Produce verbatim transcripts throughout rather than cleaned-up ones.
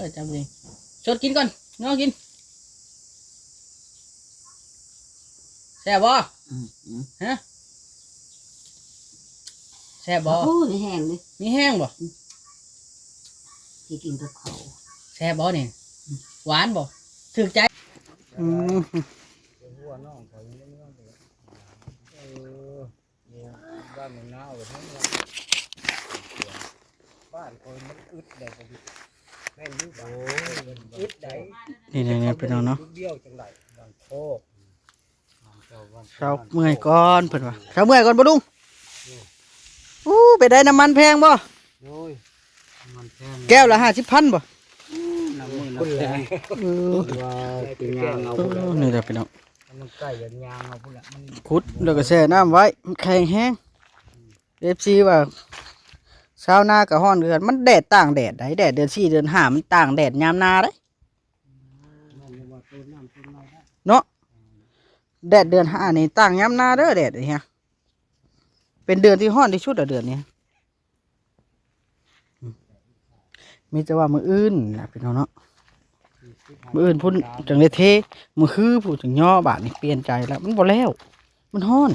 เออ จำจริง ชดกินก่อน น้องกิน แซ่บบ่ อืมอืม ฮะ แซ่บบ่ โอ้ย มีแห้งเลย มีแห้งบ่ อืม สิกินกับข้าว แซ่บบ่นี่ อืม หวานบ่ ถูกใจ อืม หัวน้องเขายังไม่รู้เลย เออ บ้านมันหนาวแบบนี้ บ้านคนมันอึดได้ก็ดี แม่นอยู่บ้าน โอ้ย อึดได้ นี่ๆๆ พี่น้องเนาะ ลูกเดียวจังได๋ บ้านโคก เช้าเมื่อยก่อนเพิ่นว่า เช้าเมื่อยก่อนบ่ลุง อู้ ไปได้น้ำมันแพงบ่ โอ้ย น้ำมันแพง แก้วละห้าสิบพันบ่ น้ำมันแพง เออ ว่าสิย่างเอา เออ นี่แหละพี่น้อง มันใกล้จะย่างเอาพุ่นละ มัน ขุดแล้วก็แช่น้ำไว้ มันแข็งแฮง เอฟซี ว่า ชาวนาก็ฮ้อนคือกัน มันแดดต่างแดดใด แดดเดือนสี่เดือนห้ามันต่างแดดยามนาเด้ เนาะ แดดเดือนห้านี่ต่างยามนาเด้อ แดดนี่ฮะ เป็นเดือนที่ฮ้อนที่สุดอะเดือนนี้ อืม มีแต่ว่ามื้ออื่นนะพี่น้องเนาะ มื้ออื่นพุ้นจั่งได้เท มื้อฮือพุ้นจั่งย่อ บาดนี้เปลี่ยนใจแล้ว มันบ่แล้ว มันฮ้อน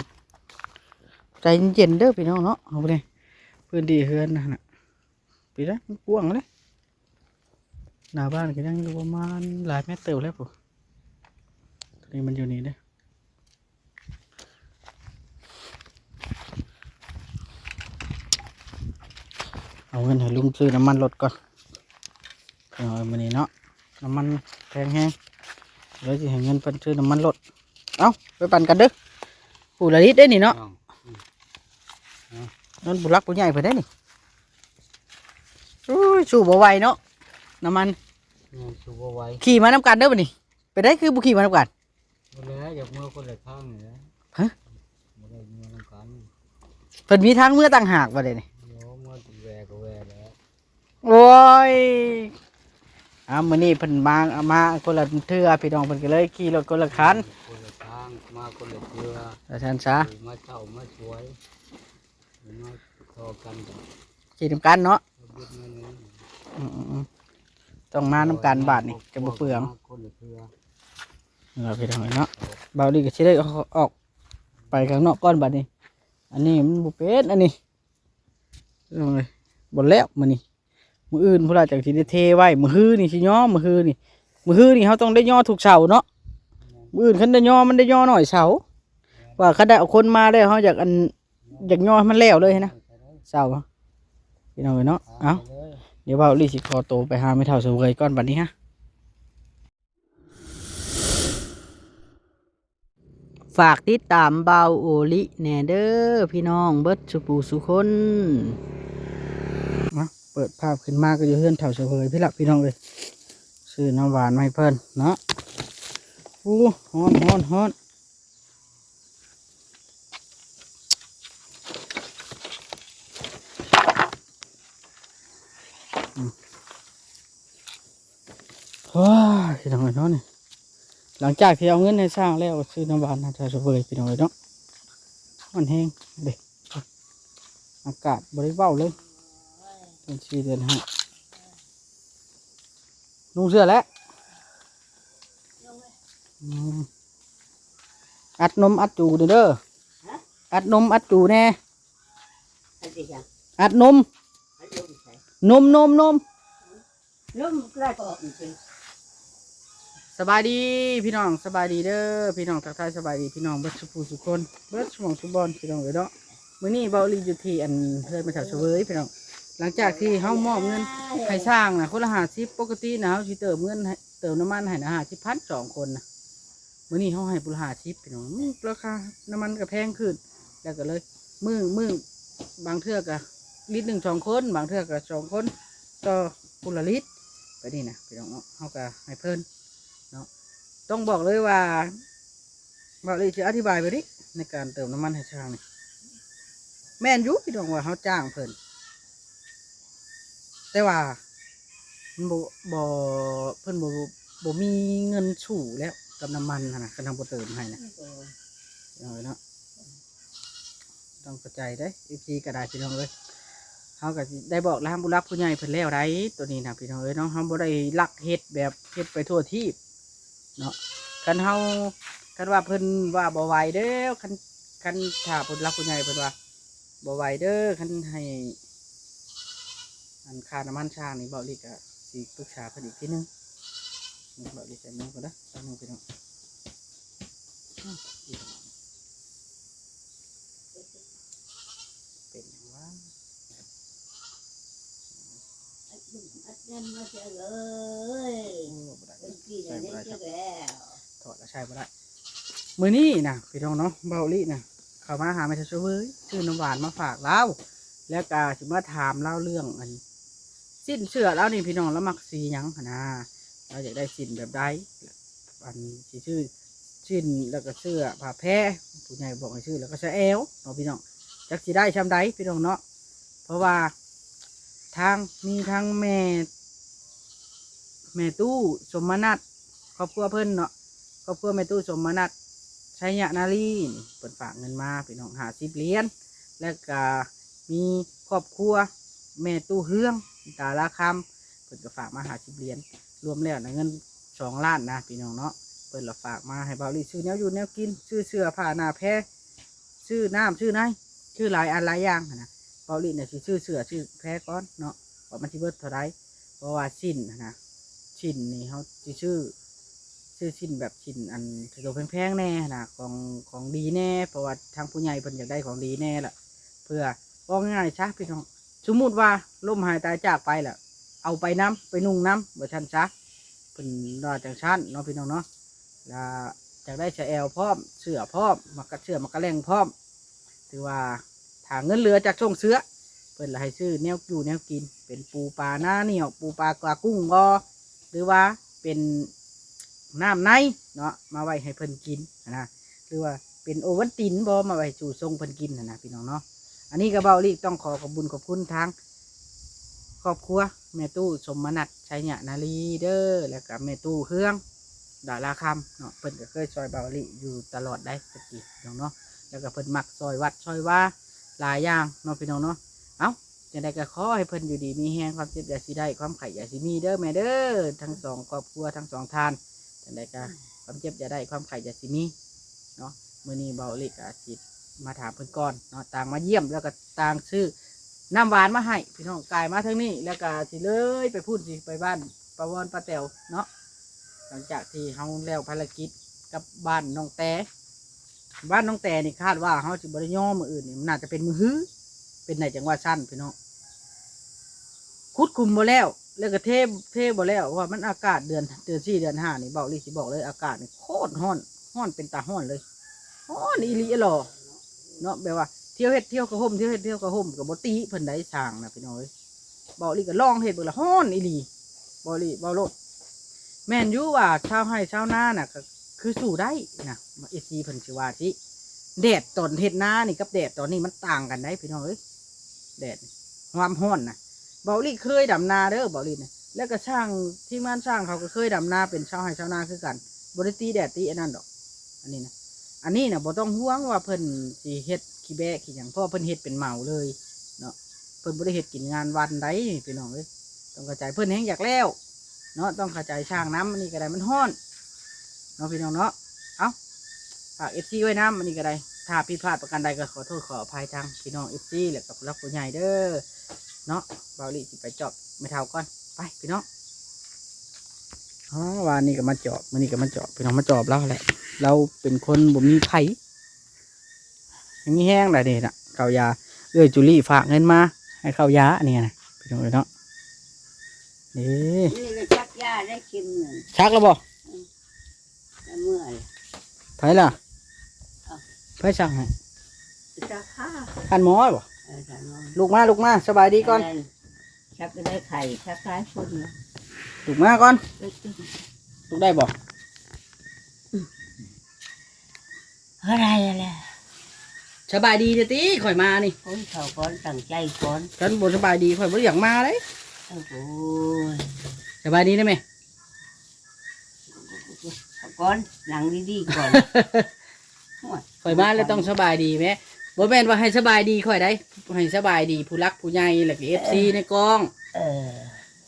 ใจเย็นๆเด้อพี่น้องเนาะ เอาไปเลย พื้นที่เฮือนนั่นน่ะ ไปเลย มันกว้างเลย หน้าบ้านก็ยังอยู่ประมาณหลายเมตรเติบแล้วพุ้น ตอนนี้มันอยู่นี่เด้อ เอาเงินให้ลุงซื้อน้ำมันรถก่อน เอามื้อนี้เนาะ น้ำมันแพงแฮง เลยสิให้เงินเพิ่นซื้อน้ำมันรถ เอ้า ไปปั่นกันเด้อ ผู้ละลิตรเด้นี่เนาะ อ้าว อืม เอา นั่นผู้หลักผู้ใหญ่เพิ่นเด้นี่ โอ้ย สู้บ่ไหวเนาะ น้ำมัน อืม สู้บ่ไหว ขี่มานำกันเด้อบัดนี้ ไปได้คือบ่ขี่มานำกัน บ่แล้ว อยากเมือคนละทางนี่แหละ ฮะ บ่ได้เมือนำกัน เพิ่นมีทางเมือต่างหากบ่ได้นี่ เดี๋ยวเมือสิแวก็แวแล้ว โอ้ย อ้าว มื้อนี้เพิ่นมา เอามาคนละเทื่อ พี่น้องเพิ่นก็เลยขี่รถคนละคัน คนละทาง มาคนละเทื่อ ว่าซั่นซะ มาเช้ามาสวย มาต่อกัน ขี่นำกันเนาะ เอาบุญมาเลย อืมๆๆ ต้องมานำกันบาดนี้ จะบ่เปลือง มาคนละเทื่อ เอาพี่น้องเนาะ เบาลีก็สิได้ออก ออกไปข้างนอกก่อนบาดนี้ อันนี้มันบ่เป็น อันนี้ พี่น้องเอ้ย บ่แล้วมื้อนี้ มื้ออื่นพุ้นล่ะจั่งสิได้เทไว้ มื้อฮือนี่สิย่อ มื้อฮือนี่ มื้อฮือนี่เฮาต้องได้ย่อทุกเช้าเนาะ มื้ออื่นคันได้ย่อ มันได้ย่อน้อยเช้า ว่าคันได้เอาคนมาแล้วเฮาอยากอัน อยากย่อให้มันแล้วเลยนะ เช้า พี่น้องเอ้ยเนาะ เอ้า เดี๋ยวเบาลีสิขอตัวไปหาแม่เฒ่าเสวยก่อนบัดนี้ฮะ ฝากติดตามเบาโอลิแหน่เด้อพี่น้องเบิดสุผู้สุคน มา เปิดภาพขึ้นมาก็อยู่เฮือนเฒ่าเสวยพี่ละพี่น้องเอ้ย ซื้อน้ำหวานมาให้เพิ่นเนาะ อู้ ฮ้อนฮ้อนฮ้อน อืม ว้า พี่น้องเอ้ยเนาะนี่ หลังจากที่เอาเงินให้ช่างแล้ว ซื้อน้ำหวานให้เฒ่าเสวยพี่น้องเอ้ยเนาะ ฮ้อนแฮงเด้ อากาศบ่ได้เว้าเลย เดือนสี่เดือนห้า นุ่งเสื้อแล้ว อืม อัดนมอัดจูเด้อ ฮะ อัดนมอัดจูแหน่ อัดอีหยัง อัดนม อัดนมใส่ นม นม นม นมกระป๋องเป็น สบายดีพี่น้อง สบายดีเด้อพี่น้อง ทักทายสบายดีพี่น้องเบิดสุผู้สุคน เบิดสุหม่องสุบอนพี่น้องเอ้ยเนาะ มื้อนี้เบาลีอยู่ที่อันเฮือนแม่เฒ่าเสวยพี่น้อง หลังจากที่เฮามอบเงินให้ช่างนะคนละห้าสิบ ปกตินะเฮาสิเติมเงินให้ เติมน้ำมันให้นะห้าสิบพันสองคนนะ มื้อนี้เฮาให้ผู้ละห้าสิบพี่น้อง อืม ราคาน้ำมันก็แพงขึ้น แล้วก็เลย มื้อ มื้อ บางเทื่อก็ลิตรหนึ่งสองคน บางเทื่อก็สองคน ต่อผู้ละลิตร ไปนี่นะพี่น้องเนาะ เฮาก็ให้เพิ่นเนาะ ต้องบอกเลยว่า เบาลีสิอธิบายไปนี่ ในการเติมน้ำมันให้ช่างนี่ แม่นอยู่พี่น้องว่าเฮาจ้างเพิ่น แต่ว่า มันบ่ บ่ เพิ่นบ่ บ่มีเงินสู้แล้วกับน้ำมันหั้นนะ คันเฮาบ่เติมให้นะ เออ เอาเนาะ ต้องเข้าใจเด้ เอฟซี ก็ได้พี่น้องเอ้ย เฮาก็สิได้บอกทางผู้หลักผู้ใหญ่เพิ่นแล้วได๋ ตัวนี้นะพี่น้องเอ้ยเนาะ เฮาบ่ได้ลักเฮ็ดแบบเฮ็ดไปทั่วทีปเนาะ คันเฮา คันว่าเพิ่นว่าบ่ไหวเด้อ คัน คันถ้าผู้หลักผู้ใหญ่เพิ่นว่าบ่ไหวเด้อ คันให้ อันค่าน้ำมันช่างนี่เบาหลีก็สิปรึกษาเพิ่นอีกทีหนึ่ง เบาหลีใส่มือก่อนเด้อ แป๊บนึงพี่น้อง เป็นหยังวะ อัดเงินมาเสียเลย โอ้ บ่ได้ เป็นปี ใส่บ่ได้ครับ แล้ว ถอดแล้วใช้บ่ได้ มื้อนี้นะพี่น้องเนาะ เบาหลีนะ เข้ามาหาแม่เฒ่าเสวย ซื้อน้ำหวานมาฝากลาว แล้วก็สิมาถามลาวเรื่องอัน สิ้นเสื้อลาวนี่พี่น้อง ลาวมักสีหยังหั้นนะ ลาวอยากได้สิ้นแบบใด อันสิซื้อสิ้นแล้วก็เสื้อผ้าแพร ผู้ใหญ่บอกให้ซื้อ แล้วก็เสื้อแอวเนาะพี่น้อง จักสิได้ช่ำใดพี่น้องเนาะ เพราะว่าทาง มีทั้งแม่ แม่ตู้สมนัส ครอบครัวเพิ่นเนาะ ครอบครัวแม่ตู้สมนัส ชัยนารีนี่ เพิ่นฝากเงินมาพี่น้อง ห้าสิบเหรียญ แล้วก็มีครอบครัวแม่ตู้เฮือง ดาราคำ เพิ่นก็ฝากมา ห้าสิบเหรียญ รวมแล้วนะเงิน สองล้านนะพี่น้องเนาะ เพิ่นละฝากมาให้เบาหลีซื้อแนวอยู่แนวกิน ซื้อเสื้อผ้าหน้าแพร ซื้อน้ำซื้อใน ซื้อหลายอันหลายอย่างหั้นนะ เบาหลีเนี่ยสิซื้อเสื้อซื้อแพรก่อนเนาะ ว่ามันสิเบิดเท่าใด เพราะว่าสิ้นหั้นนะ สิ้นนี่เฮาสิซื้อ ซื้อสิ้นแบบสิ้นอันโตแพงๆแน่หั้นนะ ของ ของดีแน่ เพราะว่าทางผู้ใหญ่เพิ่นอยากได้ของดีแน่ล่ะ เพื่อ เว้าง่ายๆซะพี่น้อง สมมุติว่าล้มหายตายจากไปล่ะ เอาไปนำ ไปนุ่งนำ ว่าซั่นซะ เพิ่นว่าจั่งซั้นเนาะพี่น้องเนาะ แล้วอยากได้เสื้อแอวพร้อม เสื้อพร้อม มากะ เสื้อมากะแล่งพร้อม ถือว่าถ้าเงินเหลือจากส่งเสื้อ เพิ่นละให้ซื้อแนวอยู่แนวกิน เป็นปูปลาหน้าเหนี่ยว ปูปลากากุ้งบ่ หรือว่าเป็นน้ำในเนาะ มาไว้ให้เพิ่นกินหั้นนะ หรือว่าเป็นโอวัลตินบ่ มาไว้สู่ส่งเพิ่นกินหั้นนะพี่น้องเนาะ อันนี้ก็เบาหลีต้องขอขอบบุญขอบคุณทางครอบครัวแม่ตู้สมนัส ชัยนารีเด้อ แล้วก็แม่ตู้เฮือง ดาราคำเนาะ เพิ่นก็เคยซอยเบาหลีอยู่ตลอดได้ตะกี้พี่น้องเนาะ แล้วก็เพิ่นมักซอยวัดซอยวาหลายอย่างเนาะพี่น้องเนาะ เอ้า จั่งใดก็ขอให้เพิ่นอยู่ดีมีแฮง ความเจ็บอย่าสิได้ ความไข้อย่าสิมีเด้อแม่เด้อ ทั้งสองครอบครัว ทั้งสองท่าน จั่งใดก็ความเจ็บอย่าได้ ความไข้อย่าสิมีเนาะ มื้อนี้เบาหลีก็สิมาถามเพิ่นก่อนเนาะ ต่างมาเยี่ยม แล้วก็ต่างซื้อน้ำหวานมาให้พี่น้อง กายมาทางนี้ แล้วก็สิเลยไปพู้น สิไปบ้านป้าวอนป้าแต๋วเนาะ หลังจากที่เฮาแล้วภารกิจกับบ้านน้องแต บ้านน้องแตนี่คาดว่าเฮาสิบ่ได้ย่อมื้ออื่นนี่ มันน่าจะเป็นมื้อฮือ เป็นได้จั่งว่าซั่นพี่น้อง ขุดขุมบ่แล้ว แล้วก็เท เทบ่แล้ว เพราะว่ามันอากาศเดือน เดือนสี่ เดือนห้านี่ เบาหลีสิบอกเลย อากาศนี่โคตรร้อน ร้อนเป็นตาร้อนเลย ร้อนอีหลีอะหลอเนาะ แบบว่าเที่ยวเฮ็ดเที่ยวกะห่ม เที่ยวเฮ็ดเที่ยวกะห่ม ก็บ่ติเพิ่นได้ ช่างนะพี่น้องเอ้ย เบาหลีก็ลองเฮ็ดเบิ่งละ ร้อนอีหลี เบาหลีเว้าโลด แม่นอยู่ว่าชาวไร่ชาวนาน่ะ ก็คือสู้ได้นะ เอฟซีเพิ่นสิว่าสิ แดดตอนเฮ็ดนานี่กับแดดตอนนี้มันต่างกันได้พี่น้องเอ้ย แดดนี่ ความร้อนนะ เบาหลีเคยดำนาเด้อ เบาหลีนะ แล้วก็ช่าง ทีมงานช่างเขาก็เคยดำนา เป็นชาวไร่ชาวนาคือกัน บ่ได้ติแดดติอันนั้นดอก อันนี้นะ อันนี้นะบ่ต้องห่วงว่าเพิ่นสิเฮ็ดขี้แบะขี้หยัง เพราะว่าเพิ่นเฮ็ดเป็นเหมาเลยเนาะ เพิ่นบ่ได้เฮ็ดกินงานวันใดพี่น้องเอ้ย ต้องเข้าใจ เพิ่นแฮงอยากแล้วเนาะ ต้องเข้าใจช่างนำ อันนี้ก็ได้ มันร้อนเนาะพี่น้องเนาะ เอ้า ฝากเอฟซีไว้นำ อันนี้ก็ได้ ถ้าผิดพลาดประการใดก็ขอโทษขออภัยทางพี่น้องเอฟซี และกับผู้หลักผู้ใหญ่เด้อเนาะ เบาหลีสิไปจอบแม่เฒ่าก่อน ไปพี่น้อง อ๋อ วานนี้ก็มาจอบ มื้อนี้ก็มาจอบ พี่น้องมาจอบลาวแหละ ลาวเป็นคนบ่มีไผ ยังมีแฮงได้เด้นะ เข้ายา เอื้อยจุลีฝากเงินมา ให้เข้ายาอันนี้นะ พี่น้องเอ้ยเนาะ นี่ นี่ก็ชักยาได้เข็มหนึ่ง ชักแล้วบ่ อืม แล้วเมื่อย ไผล่ะ เอ้า ไผชักให้ ชักผ้า ท่านหมอบ่ เออ ท่านหมอ ลุกมา ลุกมา สบายดีก่อน แม่น ชักก็ได้ไข่ ชักคล้ายคนเนาะ ลุกมาก่อน เอ้ย ลุกได้บ่ อะไรอะไร สบายดีเด้อติ ข่อยมานี่ โอ้ย เขาก่อน ตั้งใจก่อน คันบ่สบายดี ข่อยบ่อยากมาเลย โอ้โห สบายดีนะแม่ เขาก่อน นั่งดีๆก่อน โอ้ย ข่อยมาแล้วต้องสบายดีแม่ บ่แม่นว่าให้สบายดีข่อยได้ ให้สบายดีผู้หลักผู้ใหญ่ แล้วก็ เอฟซี ในกอง เออ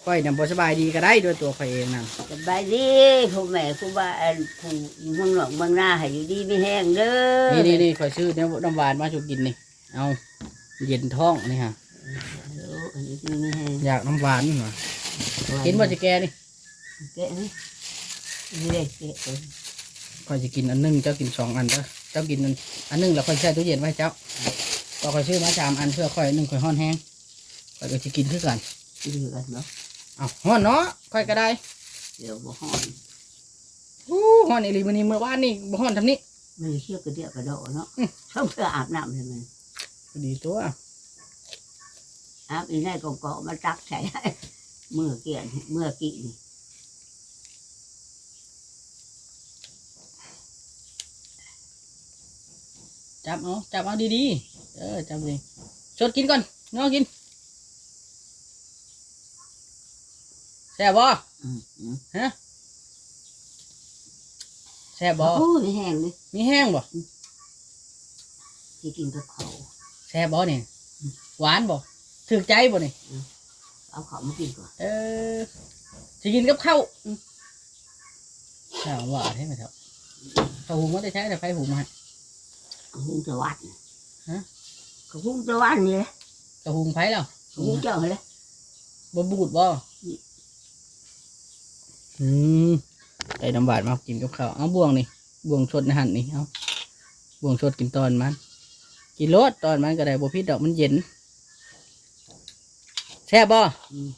ข่อยน่ะบ่สบายดีก็ได้ด้วยตัวข่อยเองนั่น สบายดี ผู้แม่ผู้บ้าน ผู้อยู่เมืองนอกเมืองนา ให้อยู่ดีมีแฮงเด้อ นี่ๆๆ ข่อยซื้อน้ำ น้ำหวานมาสู่กินนี่ เอา เย็นท้องนี่ฮะ เออ อยู่ดีมีแฮง อยากน้ำหวานหวะ หวาน กินบ่สิแกนี่ แกะนี่ นี่เลยแกะเอง ข่อยสิกินอันหนึ่ง เจ้ากินสองอันเด้อ เจ้ากินอัน อันหนึ่งแล้วข่อยแช่ตู้เย็นไว้ให้เจ้า ก็ข่อยซื้อมาสามอัน เพื่อข่อยหนึ่งข่อยฮ้อนแฮง ข่อยก็สิกินคือกัน กินคือกันเนาะ เอาฮ้อนเนาะ ข่อยก็ได้ เดี๋ยวบ่ฮ้อน อู้ ฮ้อนอีหลีมื้อนี้ มื้อวานนี่บ่ฮ้อนส่ำนี้ มันเชื่อกระเดียกกระโดดเนาะ อืม ต้องเพื่ออาบน้ำให้มัน พอดีตัว อาบอีแน่ก็เกาะมาตักใส่ เมื่อกี้นี่ เมื่อกี้นี่ จับเอา จับเอาดีๆ เออ จับดี ชดกินก่อน งอกิน แซ่บบ่ อืม อืม ฮะ แซ่บบ่ โอ้ย มีแฮงเลย มีแฮงบ่ อืม สิกินกับข้าว แซ่บบ่นี่ อืม หวานบ่ ถูกใจบ่นี่ อืม เอาข้าวมากินก่อน เออ สิกินกับข้าว อืม ข้าวหวานให้ไหมครับ ข้าวหุงมาแต่ใช้แต่ไผหุงมาให้ หุงแต่วัน ฮะ ข้าวหุงแต่วันนี่แหละ ข้าวหุงไผแล้ว ข้าวหุงเจ้าเลย บ่บูดบ่ อืม อืม ได้น้ำหวานมากินกับข้าว เอาบ่วงนี่ บ่วงชดในหั่นนี่ เอา บ่วงชดกินตอนมัน กินโลดตอนมันก็ได้ บ่ผิดดอก มันเย็น แซ่บบ่ อืม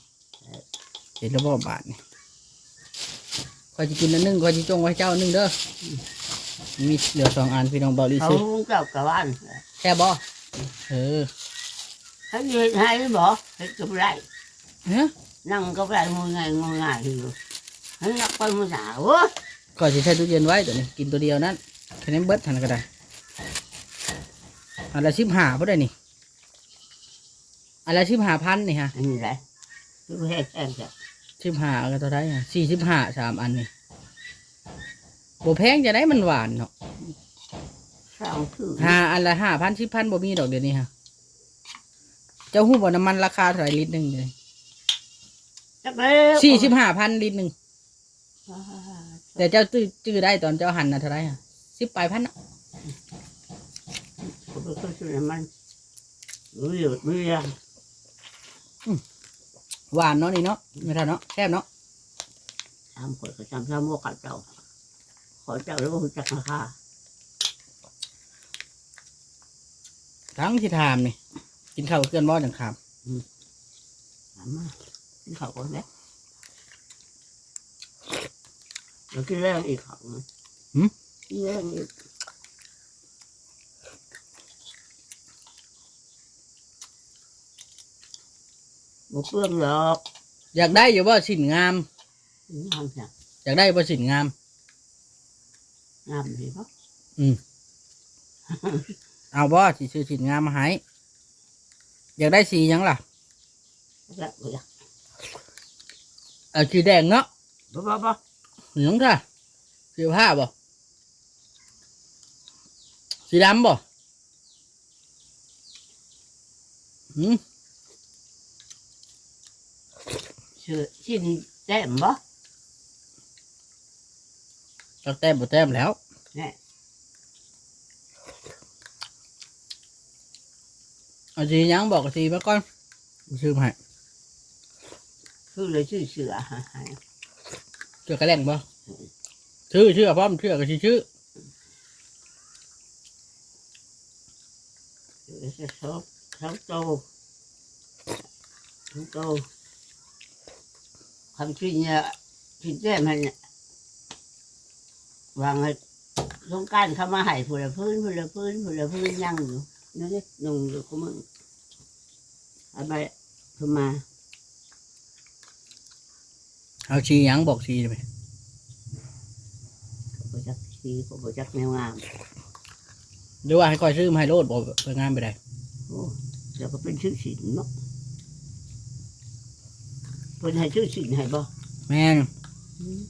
เห็นแล้วบ่บาดนี่ ข้อยสิกินอันหนึ่ง ข้อยสิจงไว้เจ้าอันหนึ่งเด้อ อืม มีเหลือสองอัน พี่น้องเบาหลี เขา ซื้อ หุงเจ้ากะวัน แซ่บบ่ เออ ให้เฮ็ดให้บ่ เฮ็ดกับไร ฮะ นั่งกับไร งอยง่าย งอยง่ายอยู่ ให้นักไปมื้อหน้า โอ้ย ข้อยสิใส่ตู้เย็นไว้ตัวนี้ กินตัวเดียวนั้น แค่นี้เบิดทันก็ได้ อันละสิบห้าพุ้นได้นี่ อันละสิบห้าพันนี่ฮะ อันนี้ไร คือแพงแพงจ้ะ สิบห้าก็เท่าไหร่อะ สี่สิบห้า สามอันนี่ บ่แพงจะได้มันหวานเนาะ สองคือ ห้าอันละห้าพัน สิบพัน บ่มีดอกเดี๋ยวนี้ฮะ เจ้าฮู้บ่น้ำมันราคาเท่าไหร่ลิตรหนึ่งเดี๋ยวนี้ จักแล้ว สี่สิบห้าพันลิตรหนึ่ง อ่า แต่เจ้าจื้อ จื้อได้ตอนเจ้าหั่นน่ะเท่าไหร่อะ สิบปลายพันเนาะ ผมไปซื้อน้ำมัน มือเดียว มือเดียว อืม หวานเนาะนี่เนาะ ไม่ทันเนาะ แซ่บเนาะ ถามข่อยก็จำเจ้าหมวกกับเจ้า ขอเจ้าแล้วบ่รู้จักราคา ทั้งที่ถามนี่ กินข้าวเกินบ่จังถาม อืม ถามมา กินข้าวก่อนไหม เดี๋ยวกินแรงอีกข้าวนะ หืม กินแรงอีก บ่เปลืองหรอก อยากได้อยู่บ่สิ้นงาม งามจ้ะ อยากได้บ่สิ้นงาม งามดีบ่ อืม เอาบ่ สิซื้อสิ้นงามมาให้ อยากได้สีหยังล่ะ อยาก อยาก เอาสีแดงเนาะ บ่ บ่ บ่ หยังจ้ะ สีผ้าบ่ สีดำบ่ หืม ชื่อ ชิ้นแต้มบ่ จักแต้มบ่แต้มแล้ว เนี่ย เอาสีหยังบอกสีมาก่อน ซื้อมาให้ คือเลยชื่อเสือให้ เสือกระแลงบ่ ซื้อ เสือพร้อม เสือก็สิซื้อ เออ ชอบ ชอบโต ชอบโต คำจริงเนี่ย คิดได้มันเนี่ย วางให้ สงกรานต์เขามาให้ผู้ละพื้น ผู้ละพื้น ผู้ละพื้นยังอยู่ นั่นนี่ นุ่งอยู่กับมึง เอาไป ขึ้นมา เอาสีหยังบอกสีไป บ่จักสี ก็บ่จักแนวงาม หรือว่าให้ข้อยซื้อมาให้โลดบ่ ไปงามไปได้ โอ้ เดี๋ยวก็เป็นชื่อสินเนาะ เพิ่นให้ชื่อสินให้บ่ แม่น อืม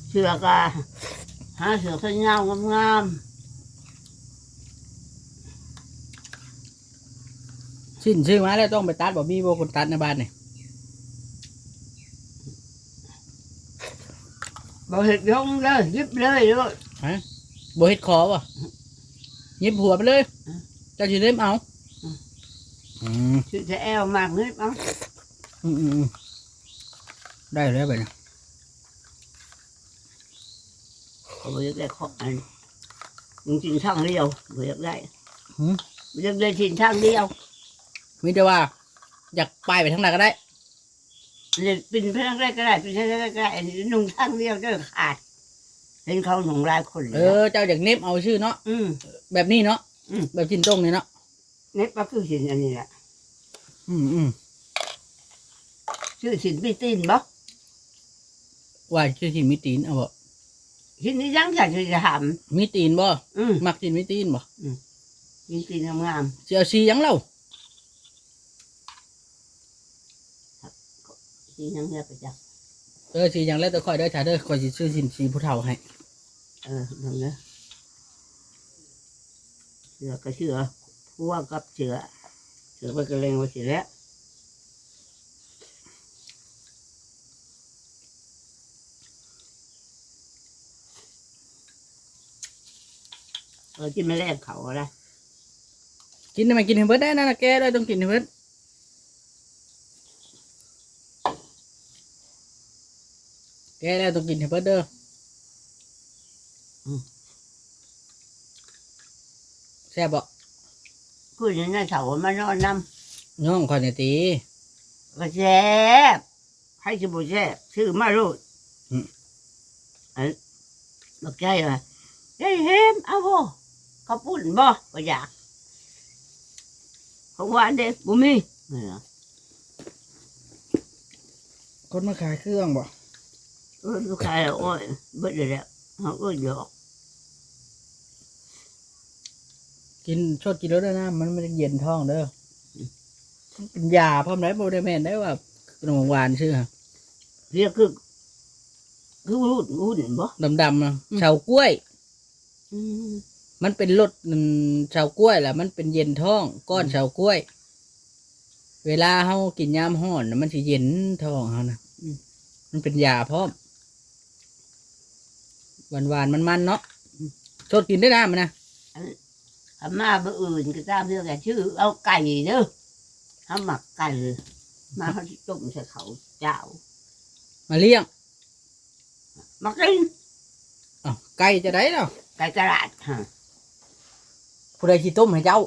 เสื้อก็ หาเสื้อแขนยาวงามๆ สิ้นซื้อมาแล้วต้องไปตัดบ่ มีบ่คนตัดในบ้านนี่ บ่เฮ็ดหยังเลย หยิบเลยโลด ฮะ บ่เฮ็ดขอบ่ หยิบหัวไปเลย อืม เจ้าสิเล็มเอา อืม อืม สิจะแอวมากหยิบเอา อืมอืมอืม ได้แล้วบัดนี้ เขาบ่อยากได้ของอัน มึงกินทางเดียว บ่อยากได้ หืม บ่อยากได้กินทางเดียว มีแต่ว่า อยากไปไปทางใดก็ได้ เนี่ย เป็นทางใดก็ได้ เป็นทางใดก็ได้ อันนี้นุ่งทางเดียวเด้อ ขาด เห็นเขานุ่งหลายคนเลย เออ เจ้าอยากเหน็บเอาซื่อเนาะ อืม แบบนี้เนาะ อืม แบบสิ้นตรงนี่เนาะ เหน็บก็คือสิ้นอันนี้แหละ อืมอืม ซื้อสิ้นมีตีนบ่ ว่าซื้อสิ้นมีตีนเอาบ่ สิ้นนี่ยังอยากจะถาม มีตีนบ่ อืม มักสิ้นมีตีนบ่ อืม มีตีนงามๆ สิเอาสีหยังเล่า สีหยังเนี่ยไปจัก เออ สีหยังแล้วแต่ข้อยเด้อจ้าเด้อ ข้อยสิซื้อสิ้นสีผู้เฒ่าให้ เออ เบิ่งเด้อ เสือก็เสือ ผัวกับเสือ เสือไปกะเลงไว้สิแล้ว เออ กินแมลงเขาอะไร กินให้มันกินให้เบิดได้นั่นน่ะ แกได้ต้องกินให้เบิด แกแล้วต้องกินให้เบิดเด้อ อืม แซ่บบ่ คืออยู่ในเสามานอนนำ น้องข้อยนี่ติ ก็แซ่บ ใครสิบ่แซ่บ ซื้อมาโลด อืม อัน บักใจว่า "ยายเฮม เอาบ่ ข้าวปุ้นบ่ บ่อยาก ของหวานเด้ บ่มี" เออ คนมาขายเครื่องบ่ เออ ลูกค้าละอ้อย เบิดเลยแหละ เฮาเอิ้นหยอก กิน ชดกินแล้วเด้อน้ำ มัน มันเย็นท้องเด้อ อืม มันเป็นยาพร้อมได้ บ่ได้แม่นได้ว่าขนมหวานซื่อฮะ เรียกคือ คือวุ่น วุ่นบ่ ดำๆ นะ อืม เฉาก๊วย อืม มันเป็นรส อืม เฉาก๊วยแหละ มันเป็นเย็นท้อง ก้อน อืม เฉาก๊วย เวลาเฮากินยามร้อนน่ะ มันสิเย็นท้องเฮานะ อืม มันเป็นยาพร้อม หวานๆ มันๆ เนาะ อืม ชดกินได้น้ำมันนะ อัน คันมามื้ออื่นก็ตามเรื่องกัน ชื่อเอาไก่เด้อ เฮามักไก่ มาเฮาสิต้มใส่ข้าวเจ้า มาเลี้ยง มากิน อ้าว ไก่จะได้เนาะ ไก่ตลาดฮะ ผู้ใดสิต้มให้เจ้า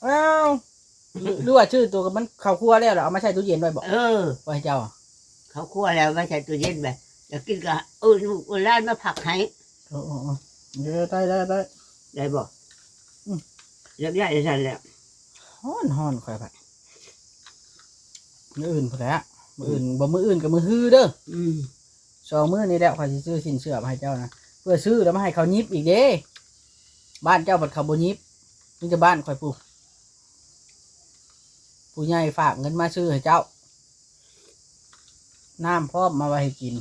อ้าว หรือว่าซื้อตัวมันเข้าครัวแล้ว แล้วเอามาใส่ตู้เย็นไว้บ่ เออ ไว้ให้เจ้าอะ เข้าครัวแล้วไว้ใส่ตู้เย็นไว้ อยากกินก็เอิ้นลูกเอิ้นหลานมาผักให้ เออ เออ เออ เดี๋ยว ได้ ได้ ได้ ได้บ่ อืม อยากได้ซั่นแหละ ฮ้อน ฮ้อน ข้อยผัด มื้ออื่นพุ้นแหละ มื้ออื่น อืม บ่มื้ออื่นก็มื้อฮือเด้อ อืม สองมื้อนี้แหละ ข้อยสิซื้อสิ้นเสื้อมาให้เจ้านะ เพื่อซื้อแล้วมาให้เขาหยิบอีกเด้ บ้านเจ้าบัดเขาบ่หยิบ มีแต่บ้านข้อยพุ้น ผู้ใหญ่ฝากเงินมาซื้อให้เจ้า น้ำพร้อมมาไว้ให้กิน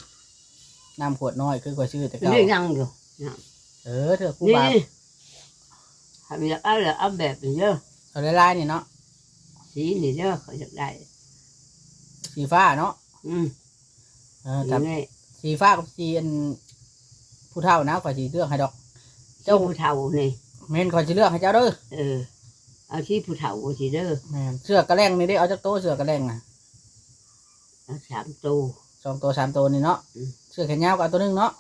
น้ำขวดน้อยคือข้อยซื้อแต่เก่า นี่ยังอยู่ น้ำ เออ เถอะครูบา นี่ ถ้าอยากเอาแล้วเอาแบบนี้เด้อ เอาลายๆ นี่เนาะ สีนี่เด้อ ข้อยอยากได้ สีฟ้าเนาะ อืม เออ สีนี่ สีฟ้ากับสีอัน ผู้เฒ่านะ ข้อยสิเลือกให้ดอก เจ้า สีผู้เฒ่านี่ แม่น ข้อยสิเลือกให้เจ้าเด้อ เออ เอาสีผู้เฒ่าสิเด้อ แม่น เสื้อกะแล่งนี่เด้ เอาจักโตเสื้อกะแล่งน่ะ เอาสามโต สองโต สามโตนี่เนาะ อืม เสื้อแขนยาวก็เอาโตหนึ่งเนาะ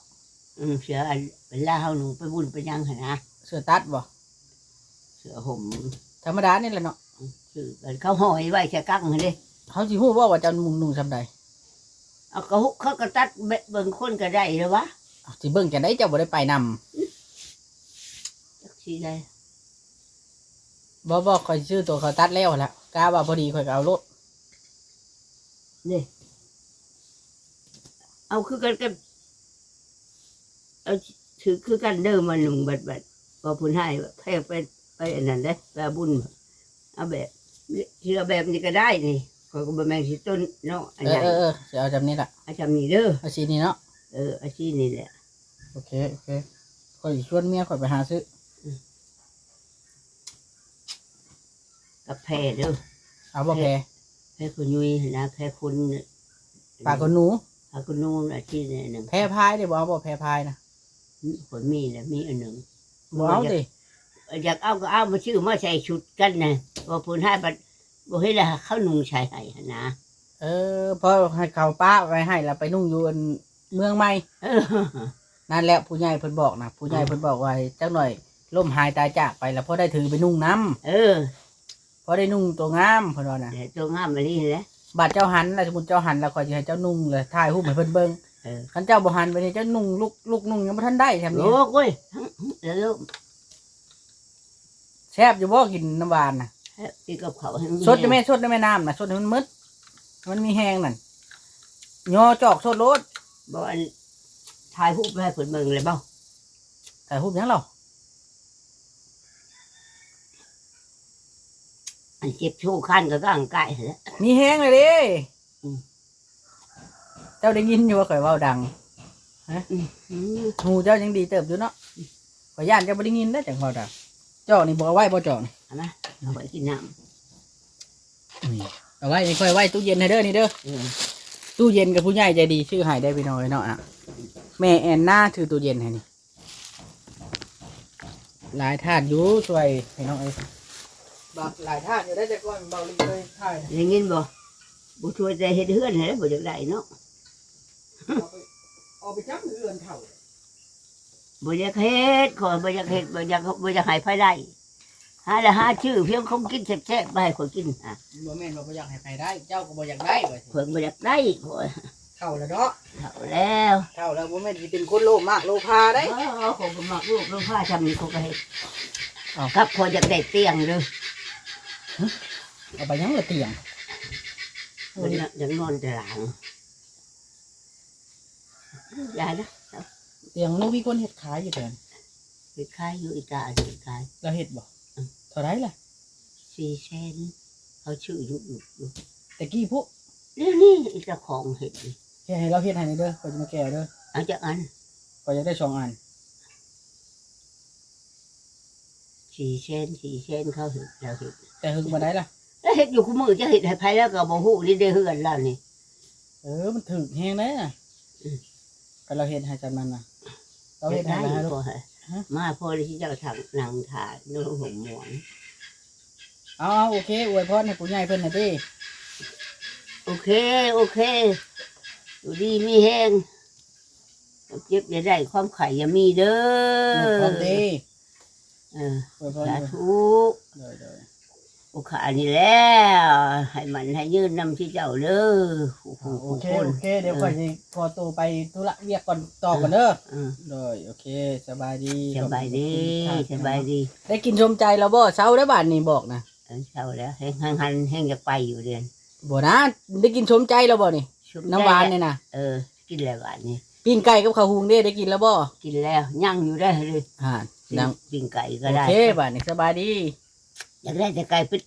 อืม เสื้ออันเวลาเฮานุ่งไปบุญไปหยังหั่นนะ เสื้อตัดบ่ เสื้อห่ม ธรรมดานี่แหละเนาะ อืม ซื้อกันเขาห้อยไว้ใส่กั๊งหั่นเด้ เขาสิฮู้บ่ว่าเจ้านุ่ง นุ่งส่ำใด เอาก็เขาก็ตัดเบิ่งคนก็ได้แล้ววะ เอาสิเบิ่งจั่งใด เจ้าบ่ได้ไปนำ จักสิได้ บ่ บ่ ข้อยซื้อตัวเขาตัดแล้วหั่นละ กะว่าพอดีข้อยก็เอาโลด นี่ เอาคือกันกับ เอาถือคือกันเด้อ มานุ่งบัดบัด พอผู้ให้แพงไป ไปอันนั้นเด้ ไปเอาบุญ เอาแบบ เสื้อแบบนี้ก็ได้นี่ ข้อยก็บ่แม่นสิต้นเนาะ อัน เออ นั้น เออ เออ สิเอาจำนี้ล่ะ เอาจำนี้เด้อ เอาสีนี้เนาะ เออ เอาสีนี้แหละ โอเค โอเค ข้อยสิชวนเมียข้อยไปหาซื้อ อืม กับแพเด้อ เอาบ่แพ แพ แพขะยุยนะ แพคน ปลาขะหนู ปลาขะหนูน่ะ ที่นี่หนึ่ง แพพายได้บ่ เอาบ่แพพายนะ ข่อยมีแล้ว มีอันหนึ่ง บ่เอาติ อยากเอาก็เอา มาซื้อมาใส่ชุดกันนะ ว่าเพิ่นให้บัด บ่เห็นแล้วเขานุ่งใส่ให้หั้นนะ เออ เพราะให้เขาปะไว้ให้แล้วไปนุ่งอยู่อันเมืองใหม่ เออ นั่นแหละผู้ใหญ่เพิ่นบอกนะ ผู้ใหญ่ อืม เพิ่นบอกว่าจักหน่อยล้มหายตายจากไปแล้วพอได้ถือไปนุ่งนำ เออ พอได้นุ่งตัวงามเพิ่นว่านะ เออ ตัวงามอีหลีแหละ บาดเจ้าหันแล้ว สมมุติเจ้าหันแล้วข้อยสิให้เจ้านุ่งเลย ถ่ายรูปให้เพิ่นเบิ่ง เออ คันเจ้าบ่หันไปนี่เจ้านุ่งลุก ลุกนุ่งยังบ่ทันได้ทำนี่ โอ้ย แล้ว แซ่บอยู่บ่กินน้ำหวานน่ะ แซ่บ กินกับข้าวให้มัน สดได้ไหม แห้ง สดได้ไหมน้ำน่ะ สดให้มันหมด มันมีแฮงนั่น ย่อจอกสดโลด บ่อัน ถ่ายรูปไปให้เพิ่นเบิ่งเลยบ่ ถ่ายรูปหยังเหรอ อันเจ็บชู้คันก็ร่างกายแหละ มีแฮงเลยเด้ อืม เจ้าได้ยินอยู่ว่าข่อยเว้าดัง ฮะ อืม อืม หูเจ้ายังดีเติบอยู่เนาะ ข่อยย่านเจ้าบ่ได้ยินนะจังเว้าดัง จอกนี่บ่เอาไว้บ่จอกนี่ เอามา เอาไว้กินน้ำ นี่ เอาไว้นี่ข่อยไว้ตู้เย็นให้เด้อนี่เด้อ เออ ตู้เย็นกับผู้ใหญ่ใจดีซื้อให้ได้พี่น้องเอ้ยเนาะ อ่ะ แม่แอนนาซื้อตู้เย็นให้นี่ หลายท่านอยู่ช่วยพี่น้องเอ้ย บักหลายท่านอยู่ได้แต่ก่อนเบาลีเลยถ่าย ได้ยินบ่ บ่ช่วยแต่เฮ็ดเฮือนให้แล้วบ่อยากได้เนาะ เอาไป เอาไปจักเฮือนเฒ่า บ่อยากเฮ็ด ข้อยบ่อยากเฮ็ด บ่อยาก บ่อยากให้ไผได้ หาละหาชื่อเพียงของกินแซ่บๆมาให้ข้อยกินหา บ่แม่นว่าบ่อยากให้ไผได้ เจ้าก็บ่อยากได้ว่าซั่น ข้อยบ่อยากได้ ข้อย เฒ่าแล้วเนาะ เฒ่าแล้ว เฒ่าแล้วบ่แม่นสิเป็นคนโลภมากโลภาได้ เออ ข้อยบ่มักโลภโลภา ซำนี้ข้อยก็เฮ็ด เอ้า กับข้อยอยากได้เตียงเด้อ เอาไปหยังละเตียง เพิ่นน่ะอยากนอนแต่หลัง อย่านะ เตียงหนูมีคนเฮ็ดขายอยู่แถวนั้น เฮ็ดขายอยู่ อีตาเฮ็ดขาย ลาวเฮ็ดบ่ อืม เท่าใดล่ะ สี่แสน เขาซื้ออยู่ อยู่ อยู่ แต่กี้พุ นี่ นี่ อีเจ้าของเฮ็ดนี่ เฮ็ดให้ลาวเฮ็ดให้นี่เด้อ ข้อยสิมาแก้เด้อ เอาจักอัน ข้อยอยากได้สองอัน สี่แสน สี่แสน เขาเฮ็ด ลาวเฮ็ด แต่เฮิงปานใดล่ะ ลาวเฮ็ดอยู่คู่มื้อ จะเฮ็ดให้ไผลาวก็บ่ฮู้นี่เด้ เฮือนลาวนี่ เออ มันถูกแฮงเด้ อืม ก็ลาวเฮ็ดให้จำนั้นน่ะ ลาวเฮ็ดให้ เฮ็ดให้ ลาวให้ลูก พอให้ ฮะ มาพอแล้วสิเจ้าทางนั่งถ่ายนอนห่มหมอน เอา เอา โอเค อวยพรให้ผู้ใหญ่เพิ่นน่ะติ โอเค โอเค อยู่ดีมีแฮง ความเจ็บอย่าได้ ความไข้อย่ามีเด้อ อวยพรติ เออ อวยพร สาธุ โดย โดย โอเค อันนี้แล้ว ให้มันให้ยืนนำที่เจ้าเด้อ ผู้ ผู้ อ่า ผู้ โอเค คน โอเค เดี๋ยว เออ ข้อยสิขอตัวไปธุระเวียกก่อน ต่อก่อนเด้อ เออ โดย โอเค สบายดี สบายดี ขอบคุณทุกท่าน สบายดี ได้กินสมใจแล้วบ่ เซาได้บาดนี้บอกนะ เออ เซาแล้ว แฮง แฮงหัน แฮงอยากไปอยู่เด้ บ่นะ ได้กินสมใจแล้วบ่นี่ สมใจ น้ำหวานนี่นะ เออ กินแล้วบาดนี้ ปิ้งไก่กับข้าวหุงเด้ ได้กินแล้วบ่ กินแล้ว ยังอยู่ได้เลย อ่า ปิ้ง ยัง ปิ้งไก่ก็ได้ โอเค บาดนี้สบายดี อยากได้แต่ไก่ปิด